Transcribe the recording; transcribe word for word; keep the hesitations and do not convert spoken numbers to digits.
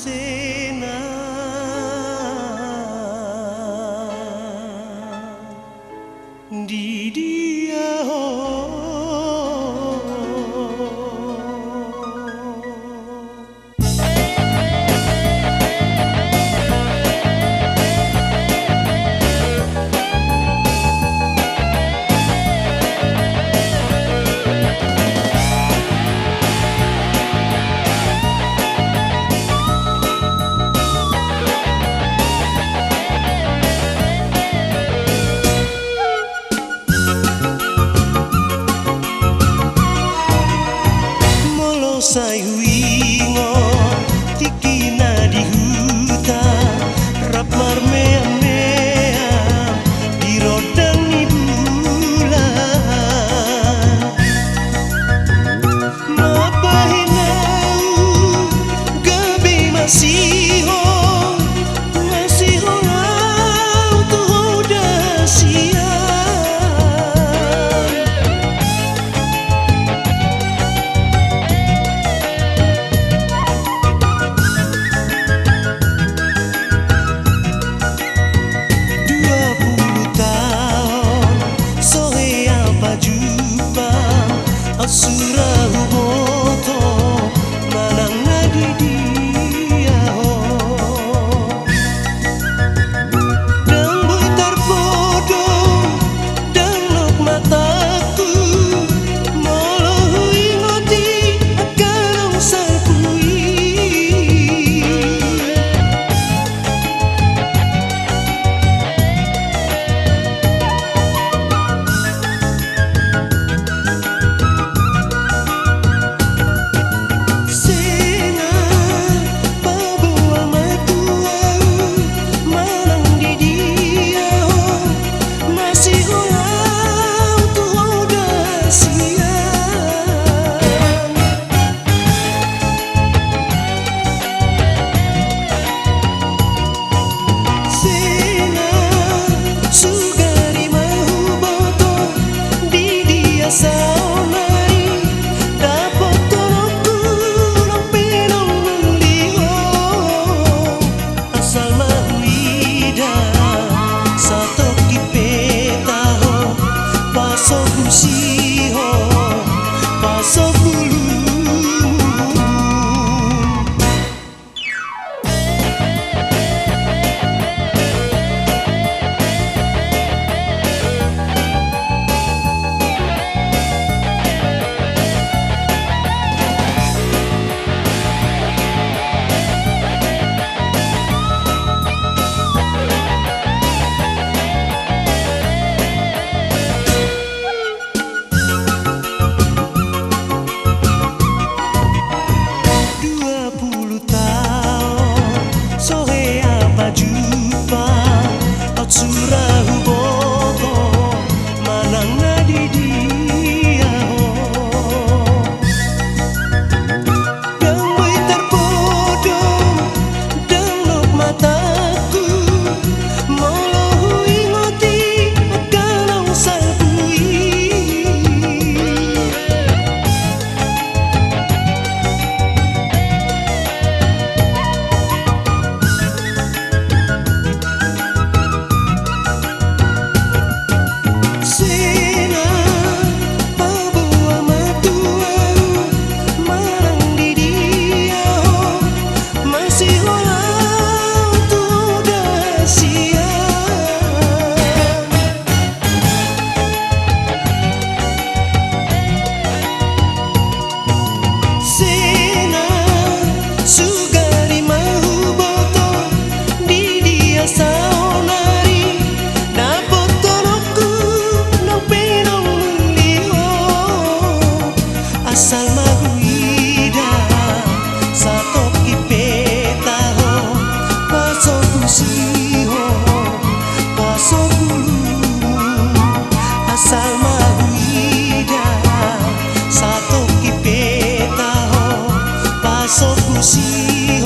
Sena, di dia ho? Molo sai huingot tingki na di huta, rap marmeam-meam di rondang ni bulan. Mambahen ahu gabe masihol, masihol ahu tu ho da sian. Dua pulu taon so hea pajumpang, aut sura huboto manang na di dia ho. Ndang boi tarpodom, ndang nok matangku, molo huingot i angka naung salpu i. Sena, paboa ma tu ahu manang di dia ho, masihol ahu tu ho da sian. Sena, sugari ma huboto di dia saonari, dapothononku nang pe naung uli ho. Asal ma huida satongkin pe taho, pasobusi ho, pasobulumu. Dua pulu taon so hea pajumpang, aut sura huboto manang na di dia ho. Ndang boi tarpodom, ndang nok matangku, molo huingot i angka naung salpu i. Sena, paboa ma tu ahu manang di dia ho, masihol ahu tu ho da sian. Sena, sugari ma huboto di dia saonari, dapothononku nang pe naung uli ho. Asal ma huida satongkin pe taho, pasobusi ho, pasobulumu. Asal ma huida satongkin pe taho, pasobusi